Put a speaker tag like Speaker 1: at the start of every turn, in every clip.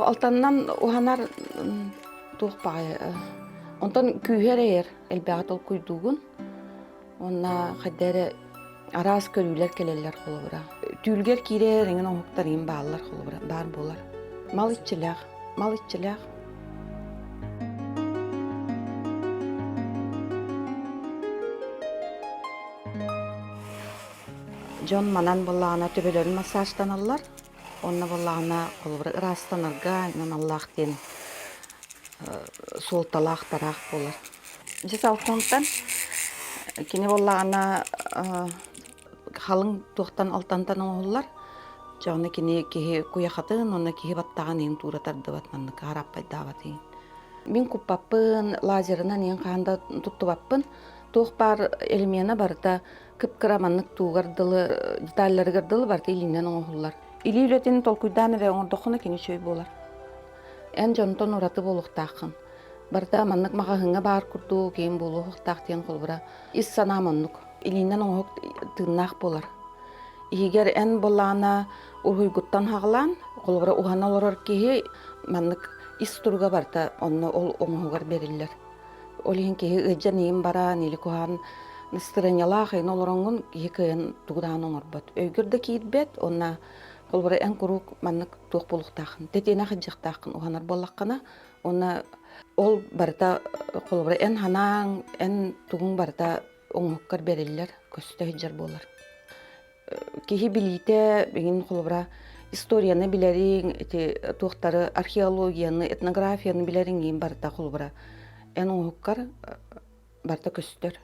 Speaker 1: Алтанынан уһанар туох баҕайы онтон күүһэ эрэйэр элбэҕи толкуйдуугун уонна хайда эрэ араас көрүүлэр кэлэллэр холобура. Түүлгэр киирэр эҥин оҥоһуктар иҥин бааллар холобура баар буолар. Мал иччилээх, мал иччилээх. Дьон манан буоллаҕына төбөлөрүн массажтаналлар. Онно буоллаҕына холобура ыраастанарга аналлаах диэн суолталаах тараах буолар. Дьэ салфонтан кини буоллаҕына халыҥ туохтан алтантан оҥоһуллар. Дьэ ону кини киһи куйахатын уонна киһи баттаҕын иһин туура тардыбат маннык харааппайдаабат иһин. Мин куппаппын, лазерынан иһин хаһан да туттубаппын. Туох баар элемена барыта кып-кыра маннык туугар дылы, деталларыгар дылы барыта илиинэн оҥоһуллар. Илии үлэтин толкуйдаан эрэ оҥордоххуна кини үчүгэй буолар. Эн дьонтон ураты буолуохтааххын. Барыта маннык маҕаһыыҥҥа баар курдук киин буолуохтаах диэн холобура ис санаам оннук. Илиинэн оҥоһук тыыннаах буолар. Иһигэр эн былаана уруһуйгуттан хаҕылаан, холобура уһана олорор киһи маннык ис туруга барыта онно ол оҥоһугар бэриллэр. Ол иһин киһи ыалдьан иһин баран, или куһаҕан настырыанньалаах иһин олороҥҥун киһи кыайан тугу даҕаны оҥорбот. Өйгөр да киирбэт уонна холобура эн куруук маннык туох буолуохтааххын, тэтиэнэх сылдьыахтааххын уһанар буоллаххына уонна ол барыта холобура эн санааҥ, эн тугуҥ барыта оҥоһуккар бэриллэр, көстө сылдьар буолар. Киһи билиитэ билигин холобура историяны билэриҥ, ити туохтары археологияны, этнографияны билэриҥ иһин барыта холобура эн оҥоһуккар барыта көстөр.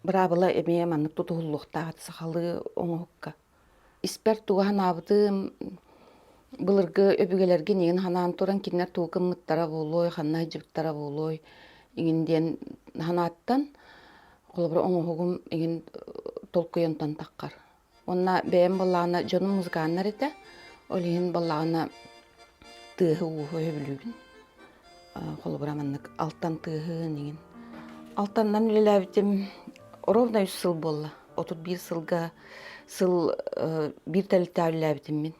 Speaker 1: Быраабыла эмиэ маннык тутуһуллуохтаах сахалыы оҥоһукка. Испэр тугу санаабытым былыргы өбүгэлэргин иҥин санаан туран кинилэр тугу гыммыттара буолуой, ханна сылдьыбыттара буолуой иҥин диэн санааттан Холобура, оҥоһугум иҥин толкуйунтан таххар. Уонна бэйэм буоллаҕына дьонум музыканнар этэ, ол иһин буоллаҕына тыаһы-ууһу сөбүлүүбүн. Холобура, маннык алтан тыаһын иҥин. Алтанынан үлэлээбитим ровно үс сыл буолла. 31 сылга сыл биир тэрилтэҕэ үлэлээбитим мин.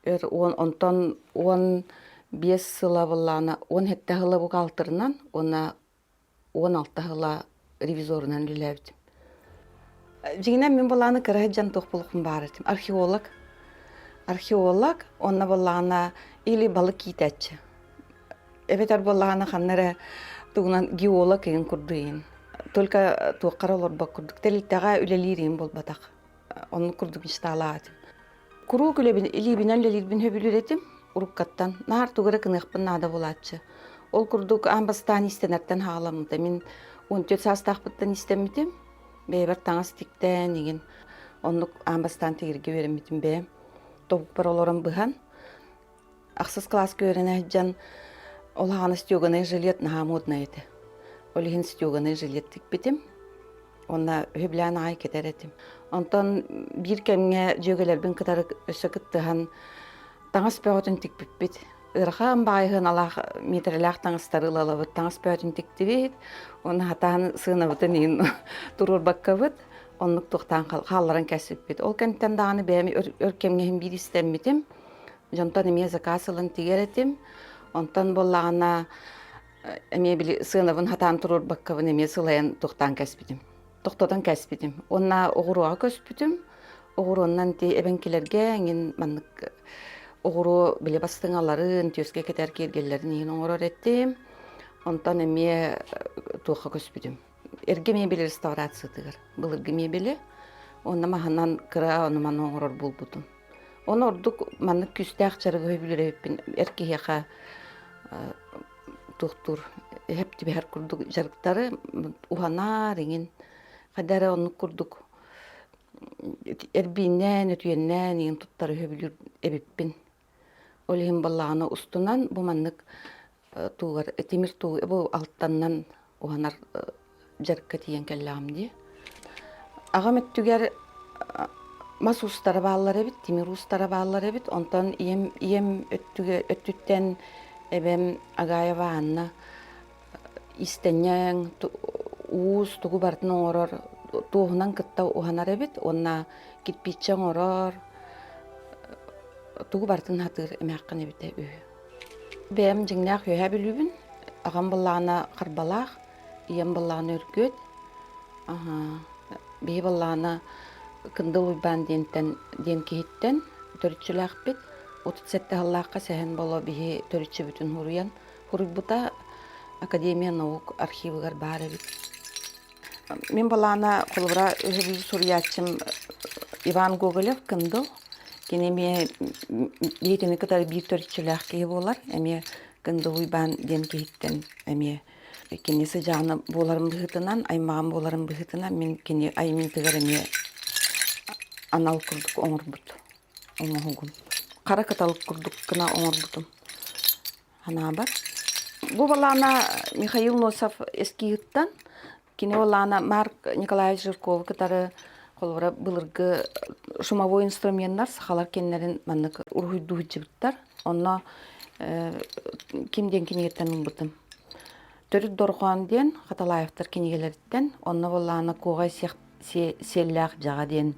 Speaker 1: Өр уон онтон 15 сыла буоллаҕына 17 сыла бухгалтерынан уонна 16 сыла ревизорунан үлэлээбитим. Дьиҥинэн мин былааны кыра сылдьан туох буолуохпун баар этим. Археолог. Археолог уонна буоллаҕына или балык иитээччи. Эбэтэр буоллаҕына ханна эрэ тугунан геолог иһин курдук иһин. Только туоххара олорбот курдук. Тэрилтэҕэ үлэлиир иһин буолбатах. Оннук курдук мечталаах этим. Куруук үлэбин илиибинэн үлэлиирбин сөбүлүүр этим уруккаттан. Наар тугу эрэ гыныахпын наада буолааччы. Ол курдук аан бастаан иистэнэртэн хаҕаламмыта. Мин 14 саастаахпыттан иистэммитим. Бэйэбэр таҥас тиктээн игин. Оннук аан бастаан тигиргэ үөрэммитим бэйэм. Тобукпар олорон быһан. Ахсыс кылааска үөрэнэ сылдьан ол аҕана стеганый жилет наһаа моднай этэ. Ол иһин стеганый жилет тикпитим. Уонна үһүблээн аҕай кэтэр этим. Онтон биир кэмҥэ дьүөгэлэрбин кытары өссө кыттыһан таҥас бөҕөтүн тикпиппит. Ыарахан баайыһыналаах миэтэрэлээх таҥастары ылалабыт. Таҥас бөҕөтүн тиктибит. Уонна хатаан сыанабытын иһин туруорбаккабыт. Оннук туохтаан хаалларан кэспиппит. Ол кэнниттэн даҕаны бэйэм өр, өр кэмҥэ иһин биир истэммитим. Дьонтон эмиэ заказ ылан тигэр этим. Онтон буоллаҕына эмиэ били сыанабын хатаан туруорбаккабын эмиэ сылайан тохтоон кэспитим. Тохтотон кэспитим. Уонна оҕуруоҕа көспүтүм. Оҕуруоннан ти эбэҥкилэргэ эҥин маннык оҕуруо били бастыҥаларын, түөскэ кэтэр киэргэллэрин иһин оҥорор этим. Онтон эмиэ туохха көспүтүм. Эргэ мебель реставрациятыгар былыргы мебели уонна маһынан кыра ону маны оҥорор буолбутум. Ону ордук маннык күүстээх дьарыгы сөбүлүүр эбиппин эр киһиэхэ туохтуур эһэп түбэһэр курдук дьарыктары уһанаар иҥин хайда эрэ оннук курдук эрбииннээн өтүйэннээн иҥин туттары сөбүлүүр эбиппин. Ол иһин баллаҕана устунан бу маннык туугар тимир туу бу алтаннан уһанар дьарыкка тиийэн кэллэҕим дии. Аҕам өттүгэр мас уустара бааллар эбит, тимир уустара бааллар эбит. Онтон ийэм ийэм өттүгэ өттүттэн эбэм Агаева Анна иистэнньэҥ, уус тугу барытын оҥорор, туоһунан кытта уһанар эбит уонна кирпииччэ оҥорор. Тугу барытын сатыыр эмээххин эбитэ үһү. Бэйэм дьиҥнээх Үөһээ Бүлүүбүн. Аҕам былаана Харбалаах, ийэм былаана Өргүөт. Биһи былаана Кындыл Уйбаан диэнтэн диэн киһиттэн төрүччүлээхпит. 37 сыллаахха Сэһэн Боло биһи төрүччүбүтүн суруйан суруйбута Академия наук архивыгар баар эбит. Мин былаана холобура үһү суруйааччым Иван Гоголев Кындыл. Кини эмиэ биһигини кытары биир төрүччүлээх киһи буолар. Эмиэ Кындыл Уйбаан диэн киһиттэн эмиэ кини сыдьаана буоларым быһыытынан, аймаҕым буоларым быһыытынан мин кини айымньытыгар эмиэ анал курдук оҥорбут оҥоһугум. Хара кыталык курдук гына оҥорбутум. Ханаабар. Бу балаана Михаил Носов эскиһыттан, кини балаана Марк Николаевич Жиркову кытары холобура былыргы шумовой инструменнар сахалар кэннэрин маннык уруһуйдуу сылдьыбыттар. Онно ким диэн кинигэттэн ылбытым. Төрүт дорҕоон диэн Хаталаевтар кинигэлэриттэн, онно буоллаҕына Куоҕай сиэллээх дьаҕа диэн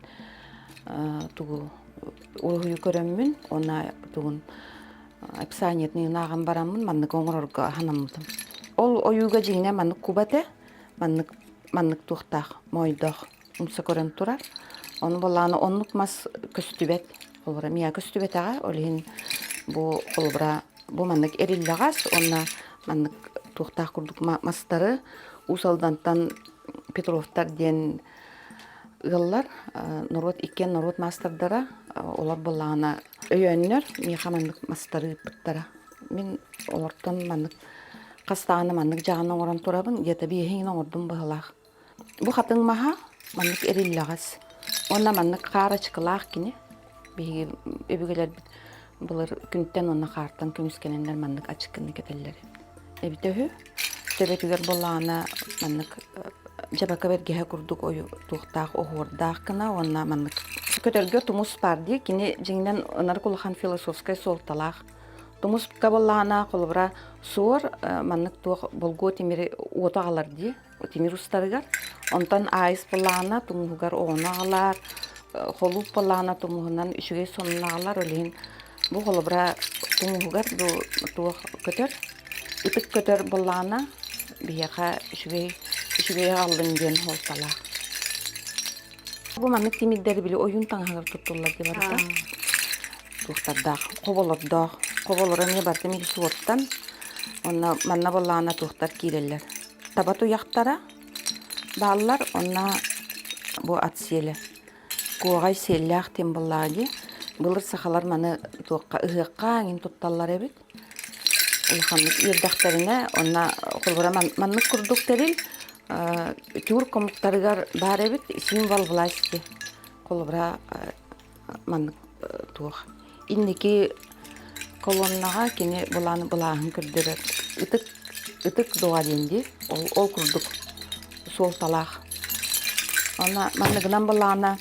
Speaker 1: тугу уруһуйу көрөммүн уонна тугун описаниетын ааҕан бараммын маннык оҥорорго санаммытым. Ол ойууга дьиҥинэ маннык куба этэ, маннык маннык туохтаах моойдоох умса көрөн турар. Ону буоллаҕына оннук мас көстүбэт. Холобура миэхэ көстүбэтэҕэ, ол иһин бу холобура бу маннык эриллэҕэс уонна маннык туохтаах курдук мастары Уус Алдантан Петровтар диэн ыаллар, норуот иккиэн норуот маастардара, олор буоллаҕына өйөөннөр миэхэ маннык мастары ыыппыттара. Мин олортон маннык хас даҕаны маннык дьаҕаны оҥорон турабын, где-то биэһин оҥордум быһыылаах. Бу хатыҥ маһа маннык эриллэҕэс уонна маннык хаар ачыкылаах кини. Биһиги өбүгэлэрбит былыр күнтэн уонна хаартан көмүскэнэннэр маннык ачыкыны кэтэллэр эбитэ үһү. Төбөтүгэр буоллаҕына маннык дьабака бэргэһэ курдук туохтаах оһуордаах гына уонна маннык көтөргө тумус баар дии. Кини дьиҥинэн ынырык улахан философскай суолталаах. Тумуска буоллаҕына холобура суор маннык туох болгуо тимири уоту аҕалар дии. Тимир устарыгар. Онтон аайыс былаана тумуһугар оҕону аҕалар, холууп былаана тумуһунан үчүгэй сонуну аҕалар. Ол иһин бу холобура тумуһугар бу туох көтөр, ытык көтөр былаана биһиэхэ үчүгэй үчүгэй аҕаллын диэн суолталаах. Бу маннык тимирдэри били ойуун таҥаһыгар туттуллар дии барыта. Туохтардаах, хоболордоох. Хоболоро эмиэ барыта эмиэ суоттан. Онно манна буоллаҕына туохтар киирэллэр. Таба туйахтара бааллар, онно бу ат сиэлэ. Куоҕай сиэллээх диэн буоллаҕа дии. Былыр сахалар маны туохха ыһыахха эҥин тутталлар эбит. Улаханнык үөрдэхтэринэ, онно холобура маннык курдук тэрил тюрк омуктарыгар баар эбит символ власти. Холобура маннык туох инники колоннаҕа кини былаан былааһын көрдөрөр ытык ытык дуҕа диэн дии ол ол курдук суолталаах. Онно манныгынан былаана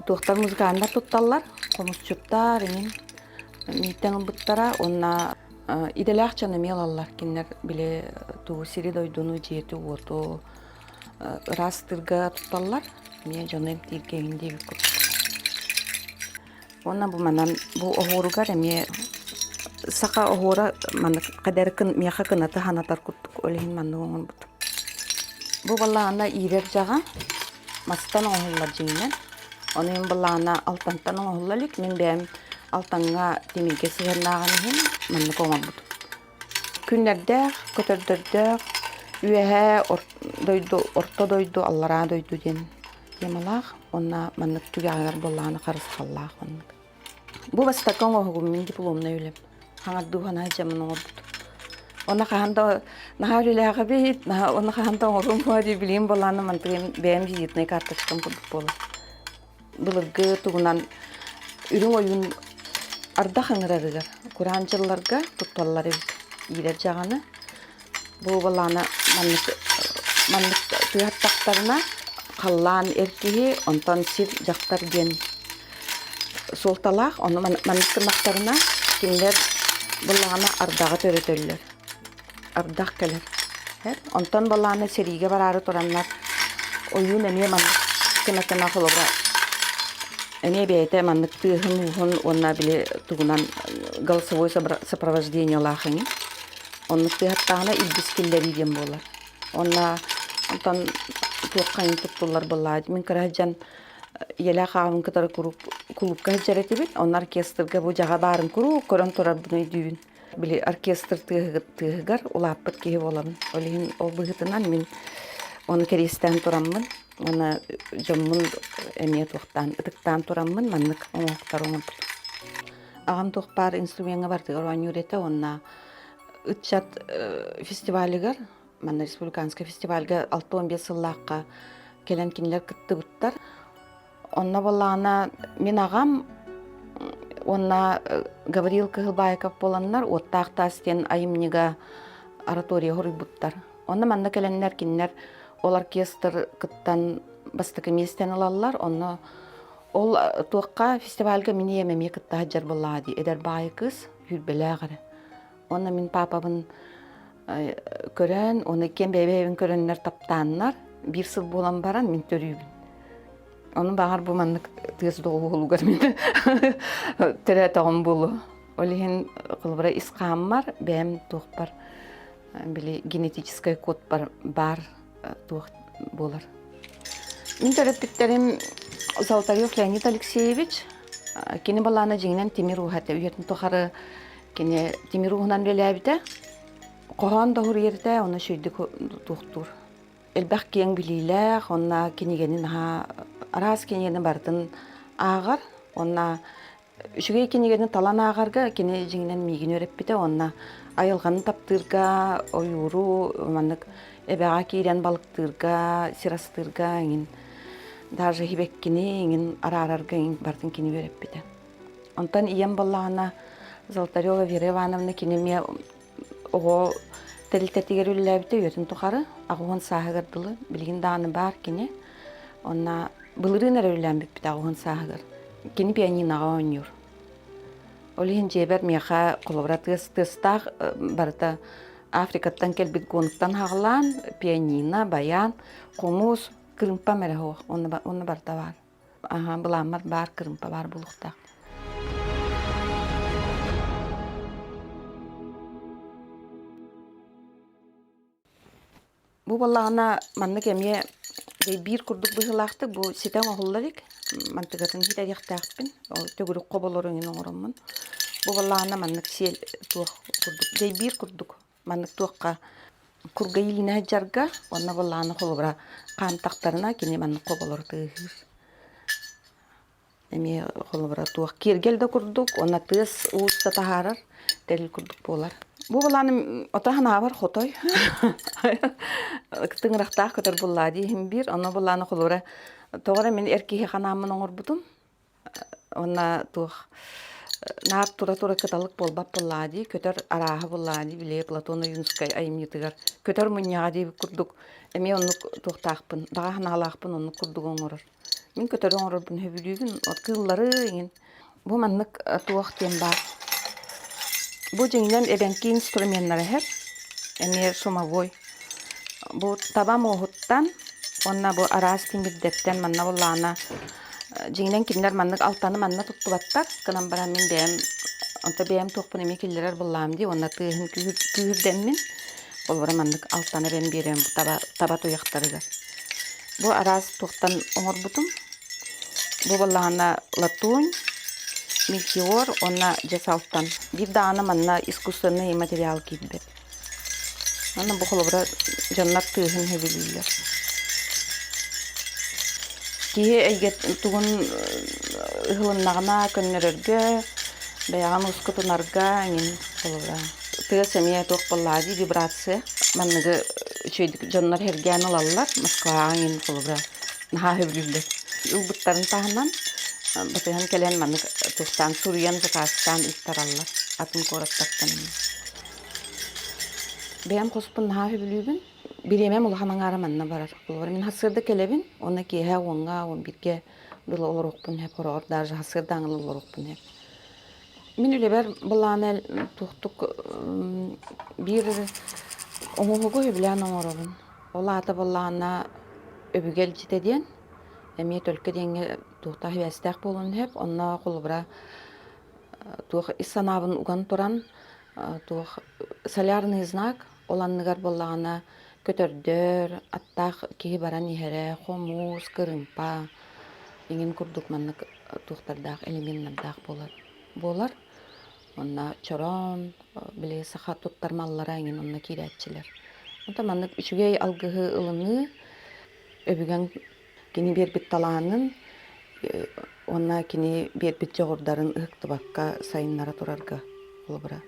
Speaker 1: туохтар музыканнар тутталлар хомусчуттар иҥин мииттэн ылбыттара уонна идэлээх дьон эмиэ ылаллар кинилэр били тугу сири-дойдуну дьиэти-уоту ыраастыырга тутталлар эмиэ дьону эмтииргэ эҥин диэбит курдук уонна бу манан бу оһуоругар эмиэ саха оһуора маннык кадеркын миэхэ кынаты ханатар курдук ол иһин маннык оҥорбутум бу балаана иирэр дьаҕа мастан оҥоһуллар дьиҥинэн Ону иһин былаана алтантан оҥоһулла илик. Мин бэйэм алтаҥҥа тимиргэ сыһыаннааҕын иһин маннык оҥорбутум. Күннэрдээх, көтөрдөрдөөх, үөһээ дойду, орто дойду, аллараа дойду диэн темалаах уонна маннык түгэҕэр буоллаҕына харысхаллаах оннук. Бу бастакы оҥоһугум мин дипломнай үлэм. Хаҥардыы санаа дьаммын оҥорбутум. Онно хаһан да наһаа үлэлээх эбит, наһаа онно хаһан да оҥоруом буолуо дии билигин буоллаҕына мантыгым бэйэм визитнай карточкам курдук буолар. Былыргы тугунан үрүҥ ойуун ардах ыҥырарыгар кураан дьылларга тутталлар эбит иирэр дьаҕаны. Бу буоллаҕына маннык маннык тыаһаттахтарына халлаан эр киһи, онтон сир дьахтар диэн суолталаах. Ону маннык гыннахтарына кинилэр буоллаҕына ардаҕы төрөтөллөр. Ардах кэлэр. Онтон буоллаҕына сэриигэ бараары тураннар ойуун эмиэ маннык гына-гына холобура. Эмиэ бэйэтэ маннык тыаһын-ууһун уонна били тугунан голосовой сопровождениелаах иҥин. Оннук тыаһаттаҕына илбис киллэрии диэн буолар. Уонна онтон туохха туттуллар буоллаҕа. Мин кыра сылдьан ийэлээх аҕабын кытары куруук кулуупка сылдьар этибит. Онно оркестрга бу дьаҕа баарын куруук көрөн турарбын өйдүүбүн. Били оркестр тыаһыгар улааппыт киһи буолабын. Ол иһин ол быһыытынан мин ону кэриэстээн тураммын уонна дьоммун эмиэ туохтаан ытыктаан тураммын маннык оҥоһуктары оҥорбутум. Аҕам туох баар инструмеҥҥа барытыгар оонньуур этэ уонна ыччат фестивалыгар манна республиканскай фестивальга 65 сыллаахха кэлэн кинилэр кыттыбыттар. Онно буоллаҕына мин аҕам уонна Гаврил Кыһылбаайков буоланнар «Уоттаах таас» диэн айымньыга оратория хоруйбуттар. Онно манна кэлэннэр кинилэр ол оркестр кыттан бастакы миэстэни ылаллар. Онно ол туохха фестивальга мин ийэм эмиэ кытта сылдьар буоллаҕа дии. Эдэр баайы кыыс сүүрбэлээх эрэ. Уонна мин паапабын көрөн, уонна иккиэн бэйэ-бэйэбин көрөннөр таптааннар, биир сыл буолан баран мин төрүүбүн. Ону баҕар бу маннык тыас доҕуһуолугар мин төрөөтөҕүм буолуо. Ол иһин холобура ис хааммар бэйэм туохпар били генетическай кодпар баар туох буолар. Мин төрөппүттэрим Золотарев Леонид Алексеевич, кини балаана дьиҥинэн тимир ууһа этэ. Үйэтин тухары кини тимир ууһунан үлэлээбитэ. Хоһоон да суруйар онно үчүгэйдик туохтуур. Элбэх киэҥ билиилээх, онно кинигэни наһаа араас кинигэни барытын ааҕар. Онно үчүгэй кинигэни талан ааҕарга кини дьиҥинэн миигин үөрэппитэ уонна айылҕаны таптыырга, ойууру маннык эбэҕэ киирэн балыктыырга, сир астыырга эҥин даже сибэккини эҥин араарарга эҥин барытын кини үөрэппитэ. Онтон ийэм буоллаҕына Золотарева Вера Ивановна кини эмиэ оҕо тэрилтэтигэр үлэлээбитэ үйэтин тухары 80 сааһыгар дылы билигин даҕаны баар кини. Онно былырыын эрэ үлэлээн бүппүтэ 80 сааһыгар. Кини пианиноҕа оонньуур. Ол иһин дьиэбэр миэхэ холобура тыас тыастаах барыта Африкаттан кэлбит гонуктан хаҕылаан пианино, баян, хомус, кырыымпам эрэ суох. Онно барыта баар. Аһа, былааммар баар кырыымпа баар буолуохтаах. Бу буоллаҕына маннык эмиэ биир курдук быһыылаахтык бу ситэ оҥоһулла илик мантыгатын ситэриэхтээхпин ол төгүрүк хоболору эҥин оҥороммун бу буоллаҕына маннык сиэл туох курдук дэйбиир курдук маннык туохха курга иилинэ сылдьарга уонна буоллаҕына холобура хаамтахтарына кини маннык хоболору тыаһыыр Эмиэ холобура туох киэргэл да курдук уонна тыас уус да таһаарар тэрил курдук буолар. Бу былааным ото ханаабар хотой. Тыҥырахтаах көтөр буллаа диэһим биир. Онно былааны холобура тоҕо эрэ мин эр киһи ханааммын оҥорбутум. Уонна туох наар тура-тура кыталык буолбат буоллаҕа дии, көтөр арааһа буоллаҕа дии, били Платон Ойуунускай айымньытыгар көтөр мунньаҕа диэбит курдук эмиэ оннук туохтаахпын, баҕа санаалаахпын оннук курдук оҥорор. Мин көтөрү оҥорорбун сөбүлүүбүн, от кыыллары иҥин. Бу маннык туох диэн баар. Бу дьиҥинэн эбэҥки инструменнара иһэр, эмиэ шумовой. Бу таба муоһуттан уонна бу араас тимирдэртэн манна буоллаҕына дьиҥинэн кинилэр маннык алтаны манна туттубаттар. Гынан баран мин бэйэм онто бэйэм туохпун эмиэ киллэрэр буоллаҕым дии уонна тыаһын күүһүрдэммин Холобура маннык алтан эбэн биэрэн бу таба, таба туйахтарыгар. Бу араас туохтан оҥорбутум. Бу буоллаҕына латунь, метеор уонна дьэс алтан. Биир даҕаны манна искусственный материал киирбэт. Манна бу холобура дьоннор тыаһын сөбүлүүллэр. Киһи эйгэ тугун ыһылыннаҕына көннөрөргө, бэйэҕин ускутунарга эҥин холобура Тыас эмиэ туох буоллаҕа дии вибрация. Манныгы үчүгэйдик дьоннор сэргээн ылаллар. Москваҕа эҥин холобура наһаа сөбүлүүллэр. Ылбыттарын таһынан батыһан кэлэн маннык туохтаан суруйан заказтаан ыыттараллар атын куораттартан эмиэ. Бэйэм хоспун наһаа сөбүлүүбүн. Бириэмэм улахан аҥаара манна барар. Холобура мин сарсыарда кэлэбин уонна киэһэ уоҥҥа, уон бииргэ дылы олоруохпун сөп, хороҕор даже сарсыардааҥы олоруохпун сөп. Мин үлэбэр былаана туохтук биир оҥоһугу сөбүлээн оҥоробун. Ол аата буоллаҕына өбүгэ илдьитэ диэн. Эмиэ төлкө диэҥҥэ туохтаах сибээстээх буолуон сөп. Онно холобура туох ис санаабын уган туран туох солярный знак ол анныгар буоллаҕына көтөрдөр, аттаах киһи баран иһэрэ, хомус, кырыымпа иҥин курдук маннык туохтардаах элеменнардаах буолар буолар. Онно чороон, били саха туттар маллара эҥин онно киирээччилэр. Онтон маннык үчүгэй алгыһы ылыныы өбүгэҥ кини биэрбит талаанын уонна кини биэрбит дьоҕурдарын ыһыктыбакка сайыннара турарга холобура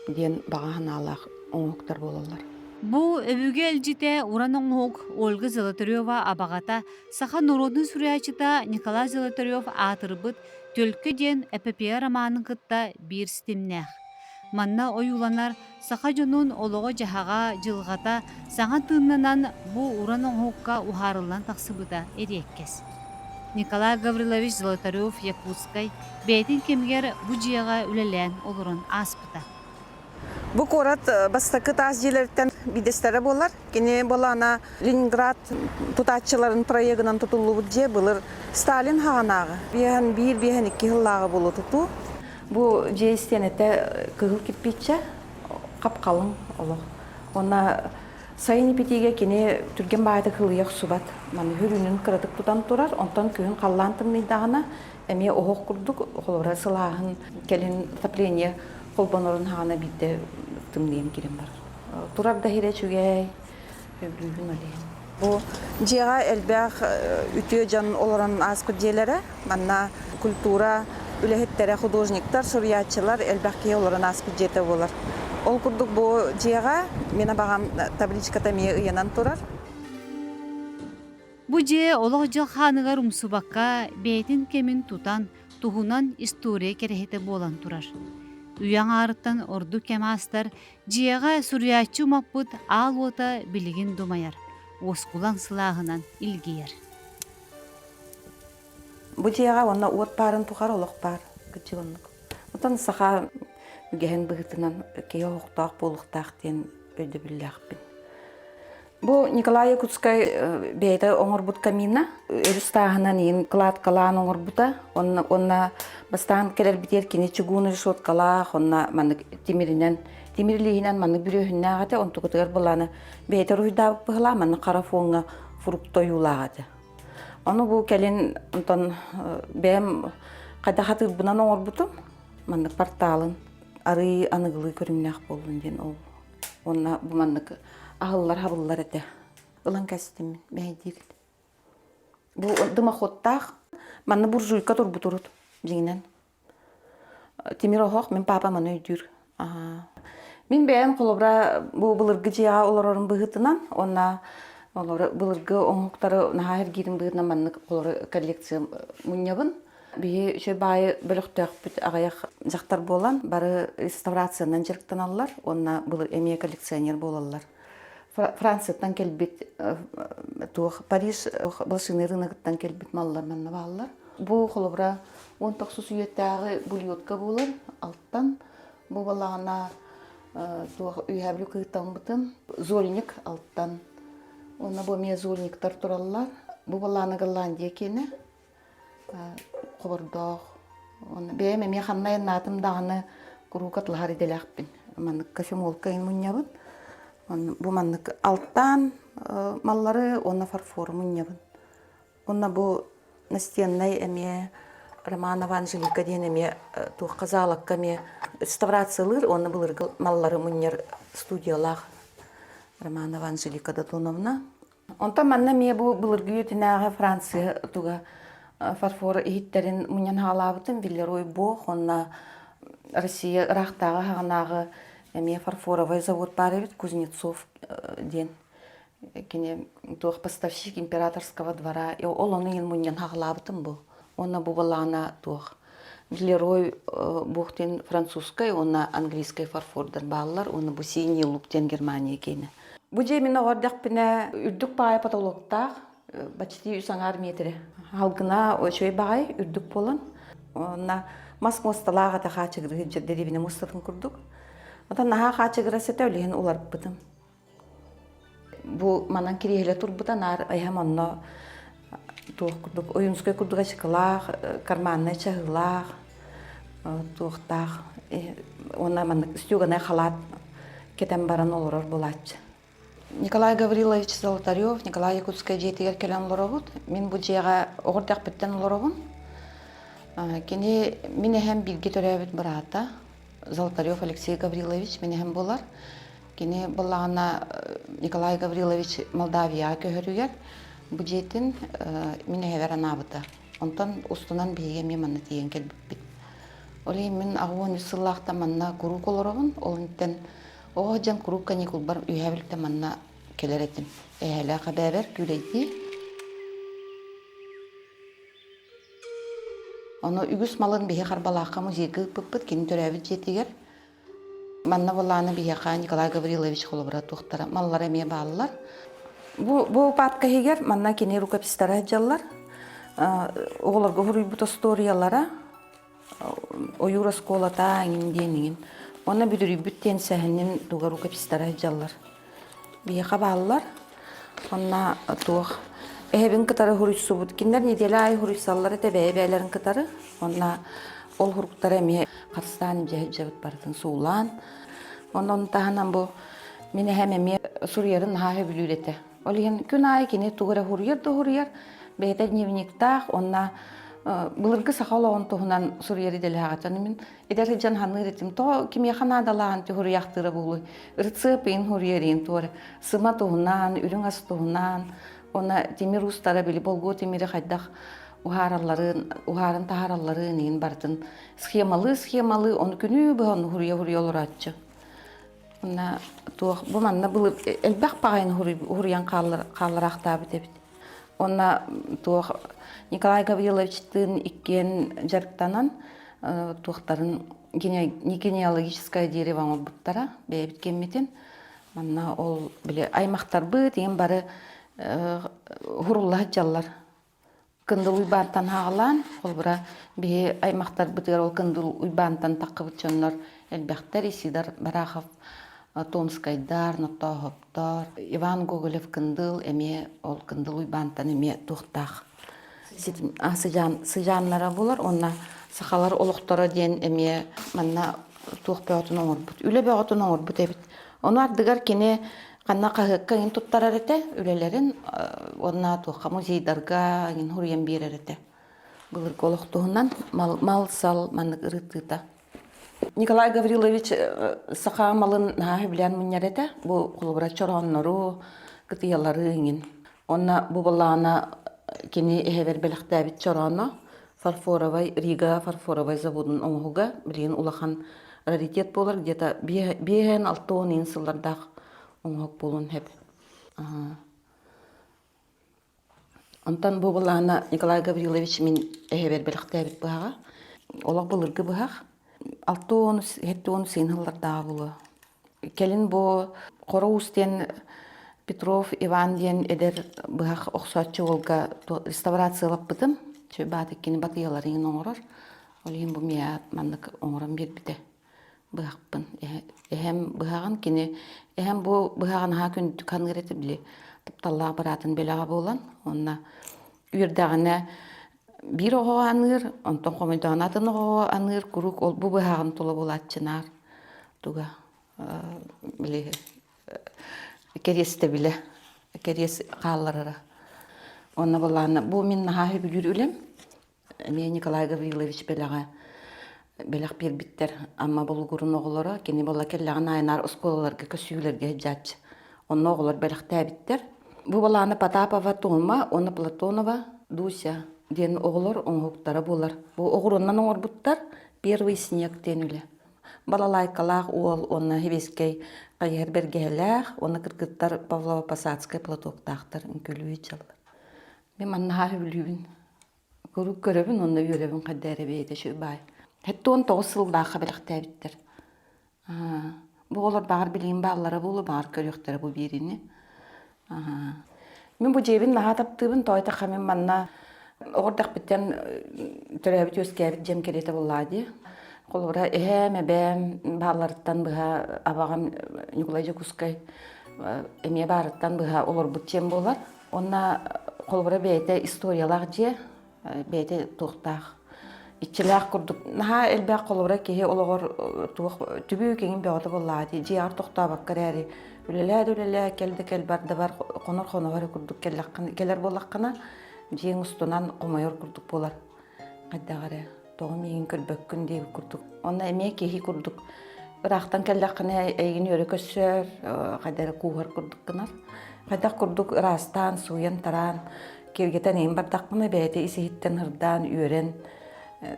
Speaker 1: диэн баҕа санаалаах оҥоһуктар буолаллар.
Speaker 2: Бу өбүгэ илдьитэ уран оҥоһук Ольга Золотарева абаҕата саха норуотун суруйааччыта Николай Золотарев аатырбыт Төлкө диэн эпопея романын кытта биир ситимнээх. Манна ойууланар саха дьонун олоҕо-дьаһаҕа, дьылҕата саҥа тыыннанан бу уран оҥоһукка уһаарыллан тахсыбыта эриэккэс. Николай Гаврилович Золотарев Якутскай бэйэтин кэмигэр бу дьиэҕэ үлэлээн олорон ааспыта.
Speaker 3: Бу куорат бастакы таас дьиэлэриттэн биирдэстэрэ буолар. Кини былаана Ленинград тутааччыларын проегынан тутуллубут дьиэ былыр Сталин хаҕанааҕы биэһэн биир биэһэн икки сыллааҕы буолуо тутуу.
Speaker 1: Бу дьиэ истиэнэтэ кыһыл кирпииччэ, хап-халыҥ олох. Уонна сайын ипитиигэ кини түргэн баайытык хылыйа охсубат. Маны хүрүнүн кыратык тутан турар, онтон күһүн халлаан тымныйдаҕына эмиэ оһох курдук холобура сылааһын кэлин отопление холбонорун хаҕана биирдэ тымныйан киирэн барар. Турар да иһирэ үчүгэй, сөбүлүүбүн ол иһин.
Speaker 3: Бу дьиэҕэ элбэх үтүө дьон олорон ааспыт дьиэлэрэ. Манна культура үлэһиттэрэ, художниктар, суруйааччылар элбэх киһи олорон ааспыт дьиэтэ буолар. Ол курдук бу дьиэҕэ мин абаҕам табличката эмиэ ыйанан турар.
Speaker 2: Бу дьиэ олох-дьыл хааныгар умсубакка, бэйэтин кэмин тутан, туһунан история кэрэһитэ буолан турар. Үйэ аҥаарыттан ордук кэм аастар, дьиэҕэ суруйааччы умаппыт аал уота билигин думайар, уоскулаҥ сылааһынан илгийэр.
Speaker 1: Бу дьиэҕэ уонна уот баарын тухары олох баар, кырдьык оннук. Оттон саха үгэһин быһыытынан киһи оһохтоох буолуохтаах диэн өйдөбүллээхпин. Бу Николай Якутскай бэйэтэ оҥорбут камина өрүс тааһынан иин кладкалаан оҥорбута. Онно, онно бастаан кэлэрбитигэр кини чугуун решеткалаах, онно маннык тимиринэн, тимир илииһинэн маннык бүрүөһүннээх этэ. Онтукутугар былааны бэйэтэ уруһуйдаабыт быһылаах, маннык хара фоҥҥа фрукта ойуулаах этэ. Ону бу кэлин онтон бэйэм хайдах атыырбынан оҥорбутум, маннык порталын арыый аныгылыы көрүҥнээх буоллун диэн ол Уонна бу маннык аһыллар-хабыллар этэ. Ылан кэстим мэһэйдиир. Бу дымоходтаах манна буржуйка турбут урут дьиҥинэн. Тимир оһох мин папам аны өйдүүр. Мин бэйэм холобура бу былыргы дьиэҕэ олорорум быһыытынан уонна олору былыргы оҥоһуктары наһаа эргиирим быһыытынан маннык олору коллекция мунньабын. Биһи үчүгэй баайы бөлөхтөөхпүт аҕыйах дьахтар буолан, бары реставрациянан дьарыктаналлар уонна былыр эмиэ коллекционер буолаллар. Францияттан кэлбит туох Париж блошиный рыногыттан кэлбит маллар манна бааллар. Бу холобура 19 үйэтээҕи бульотка буолар алтан. Бу балаҕана туох үөһээ кыытаммытым зольник алтан. Уонна бу эмиэ зольниктар тураллар. Бу балаана Голландия киэнэ хобордоох. Уонна бэйэм эмиэ ханна айаннаатым даҕаны куруук атылаһар идэлээхпин. Маннык кофемолка мунньабын. Бу маннык алтаан маллары уонна фарфору мунньабын. Уонна бу настеннай эмиэ Романова Анжелика диэн эмиэ туохха заалакка эмиэ реставрациялыыр уонна былыргы маллары мунньар студиялаах Романова Анжелика Датуновна. Онтон манна эмиэ бу былыргы үйэтинээҕи Франция туга фарфор иһиттэрин мунньан хаалаабытым Виллерой Бог уонна Россия ыраахтааҕы хаҕынааҕы эмиэ фарфоровай завод баар эбит Кузнецов диэн кини туох поставщик императорского двора ол ону иһин мунньан хаҕалаабытым бу уонна бу балаана туох Лерой Бух диэн французскай уонна английскай фарфордар бааллар уонна бу синий лук диэн Германия киэнэ. Бу дьиэ мин оҕо эрдэхпинэ үрдүк баайа потолоктаах, почти үс аҥаар миэтэрэ. Халгына үчүгэй баҕай үрдүк буолан, уонна мас муосталаах этэ хаачыгырыы дэриэбинэ муостатын курдук. Оттон наһаа хаачыгырас этэ, ол иһин уларыппытым. Бу манан кириэһилэ турбута наар эһэм онно Туох курдук Ойуунускай курдук ачыкылаах, карманнай чаһыылаах, туохтаах уонна маннык стеганый халаат кэтэн баран олорор буолааччы. Николай Гаврилович Золотарев Николай Якутскай дьиэтигэр кэлэн олоробут. Мин бу дьиэҕэ оҕо эрдэхпиттэн олоробун. Кини мин эһэм бииргэ төрөөбүт быраата Золотарев Алексей Гаврилович мин эһэм буолар. Кини буоллаҕына Николай Гаврилович Молдавияҕа көһөрүгэр бу дьиэтин мин эһэбэр анаабыта. Онтон устунан биһиги эмиэ манна тиийэн кэлбиппит. Ол иһин мин 83 сыллаахтан манна куруук олоробун. Ол интэн оҕо сылдьан куруук каникулбар Үөһээ Бүлүүттэн манна кэлэр этим. Эһээлээх эбээбэр күүлэйдии. Ону үгүс малын биһи Харбалаахха музейга ыыппыппыт, кини төрөөбүт дьиэтигэр. Манна былааны биһиэхэ Николай Гаврилович холобура туохтара маллара эмиэ бааллар. Бу, бу папка иһигэр манна кини рукопистара сылдьаллар. Оҕолорго суруйбут остуоруйалара, ойуур оскуолата иҥин диэн иҥин. Уонна бүдүрүйбүт диэн сэһэнин туга рукопистара сылдьаллар. Биһиэхэ бааллар. Онно туох эһэбин кытары суруйсубут. Кинилэр неделя аайы суруйсаллар этэ бэйэ-бэйэлэрин кытары. Онно ол суруктары эмиэ харыстаан илдьэ сылдьабыт барытын суулаан. Онон таһынан бу мин эһэм эмиэ суруйарын наһаа сөбүлүүр этэ. Ол иһин күн аайы кини тугу эрэ суруйар да суруйар, бэйэтэ дневниктаах уонна былыргы саха олоҕун туһунан суруйар идэлээх этэ. Мин эдэр сылдьан саныыр этим, тоҕо кимиэхэ наадалаан суруйаахтыыра буолуой? Рецепт иин суруйар иин туора сыма туһунан, үрүҥ ас туһунан, уонна тимир уустара били болгуо тимири хайдах уһааралларын, уһаарын таһааралларын иин барытын схемалыы-схемалыы, ону күнүү быһа ону суруйа-суруйа олорооччу. Уонна туох бу манна былыр элбэх баҕайыны уһуруйан хааллараахтаабыт эбит. Уонна туох Николай Гавриловичтыын иккиэн дьарыктанан туохтарын генеалогическое дерево оҥорбуттара бэйэбит кэммитин. Манна ол били аймахтарбыт иһин бары уһурулла сылдьаллар. Кындыл Уйбаантан хаалаан, холобура, биһи аймахтарбытыгар ол Кындыл Уйбаантан таххыбыт дьоннор элбэхтэр, Исидор Барахов, Томскайдар, Ноттооһоптор, Иван Гоголев Кындыл эмиэ ол Кындыл Уйбаантан эмиэ туохтаах сыдьаан, сыдьааннара буолар уонна сахалар олохторо диэн эмиэ манна туох бөҕөтүн оҥорбут, үлэ бөҕөтүн оҥорбут эбит. Ону ардыгар кини ханна хаһыакка иҥин туттарар этэ үлэлэрин уонна туохха музейдарга иҥин суруйан биэрэр этэ. Былыргы олох туһунан мал-сал маннык ырытыыта. Николай Гаврилович саха малын наһаа сөбүлээн мунньар этэ. Бу холобура чорооннору, кытыйалары иҥин. Онно бу былаана кини эһэбэр бэлэхтээбит чорооно фарфоровай Рига фарфоровай заводун оҥоһуга билигин улахан раритет буолар где-то биэһэн 60 иин сыллардаах оҥоһук буолуон сөп. Онтон бу былаана Николай Гаврилович мин эһэбэр бэлэхтээбит быһаҕа. Олох былыргы быһах. 60 70 син сыллардааҕы буолуо. Кэлин бу Хоро Уус диэн Петров Иван диэн эдэр быһах охсооччу уолга реставрациялаппытым. Баат иккини батыйаларын оҥорор. Ол иһин бу миэхэ маннык оҥорон биэрбитэ быһахпын. Эһэм быһаҕын кини эһэм бу быһаҕын аһаа күндүтүк ханыыр этэ били тапталлаах быраатын бэлэҕэ буолан уонна үөрдэҕинэ биир оҕоҕо аныыр, онтон хомойдоҕуна атын оҕоҕо аныыр, куруук ол бу быһаҕын тула буолааччынаар туга били кэриэстэбилэ кэриэс хаалларара. Онно былаана бу мин наһаа сөбүлүүр үлэм. Эмиэ Николай Гаврилович бэлэҕэ бэлэх биэрбиттэр Амма Болугурун оҕолоро. Кини буолла кэллэҕин аайы оскуолаларга көсүүлэргэ сылдьааччы. Онно оҕолор бэлэхтээбиттэр. Бу балааны Потапова Тома уонна Платонова Дуся диэн оҕолор оҥоһуктара буолар. Бу оҕуруоннан оҥорбуттар «Первый снег» диэн үлэ. Балалайкалаах уол уонна хибискэй хайыһар бэргэһэлээх уонна кыргыттар Павлово-Посадскай платоктаахтар үҥкүүлүү сылдьаллар. Мин манна наһаа сөбүлүүбүн. Куруук көрөбүн уонна үөрэбин хайда эрэ бэйэтэ үчүгэй баай. 79 сыллаахха бэлэхтээбиттэр. Бу оҕолор баҕар билигин бааллара буолуо, баҕар көрүөхтэрэ бу биэриини. Мин бу дьиэбин наһаа таптыыбын, тоойто мин манна оҕо эрдэхпиттэн төрөөбүт-үөскээбит дьиэм кэриэтэ буоллаа дии. Холобура, эһээм, эбээм баалларыттан быһа абаҕам Ньукулай Дьокуускай эмиэ баарыттан быһа олорбут дьиэм буолар. Уонна Холобура бэйэтэ историялаах дьиэ, бэйэтэ туохтаах иччилээх курдук наһаа элбэх холобура киһи олоҕор туох түбүү киҥин бөҕөтө буоллаҕа дии дьиэҕэр тохтообокко эрээри үлэлээ да үлэлээ кэл да кэл бар да бар хонор хоноһор эрэ курдук кэллэххинэ кэлэр буоллаххына дьиэҥ устунан хомойор курдук буолар хайдах эрэ тоҕо миигин көрбөккүн диэбит курдук онно эмиэ киһи курдук ыраахтан кэллэххинэ эйигин үөрэ көрсөр хайдах эрэ кууһар курдук гынар хайдах курдук ыраастаан сууйан-тараан киэргэтэн эйин бардахпына бэйэтэ ис иһиттэн ырдаан үөрэн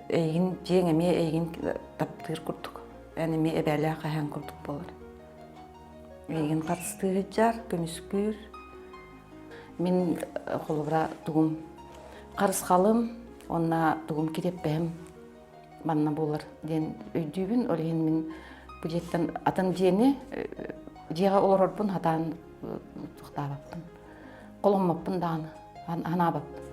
Speaker 1: эйигин дьиэҥ эмиэ эйигин таптыыр курдук эн эмиэ эбээлээх эһээн курдук буолар эйигин харыстыы сылдьар көмүскүүр мин холобура тугум харысхалым уонна тугум кириэппэһим манна буолар диэн өйдүүбүн ол иһин мин бу дьиэттэн атын дьиэни дьиэҕэ олорорбун сатаан туохтаабаппын холоммоппун даҕаны ханаабаппын.